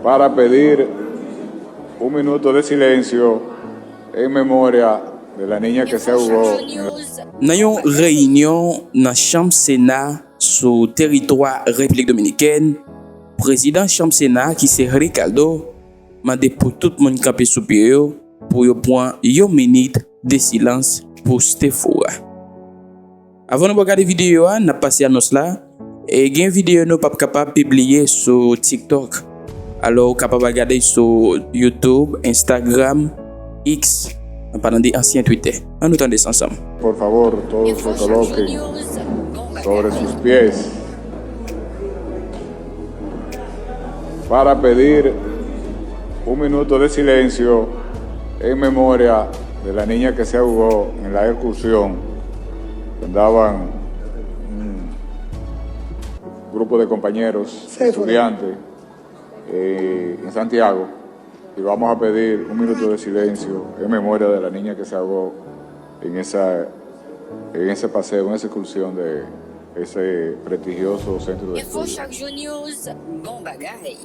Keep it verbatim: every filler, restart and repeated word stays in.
Para pedir un minuto de silencio en memoria de la niña que se ahogó en la... Nan yon reyinyon nan chanm Sena sou teritwa Repiblik Dominikèn, prezidan chanm Sena ki se Ricardo mande pou tout moun kanpe sou pye yo pou yo pran yon minit de silans pou Stefora. Avan nou pral gade videyo a, n ap pase anons la. E gen videyo nou p ap kapab pibliye sou TikTok. Alò, ou kapab al gade sou YouTube, Instagram, X, an palan de ansyen Twitter. Ann nou tande sa ansanm. Por favor, todos se coloquen sobre sus pies para pedir un minuto de silencio en memoria de la niña que se ahogó en la excursión que andaban un grupo de compañeros estudiantes eh, en Santiago y vamos a pedir un minuto de silencio en memoria de la niña que se ahogó en, esa, en ese paseo, en esa excursión de ese prestigioso centro de estudios. Info Chak Jou News, bon bagay.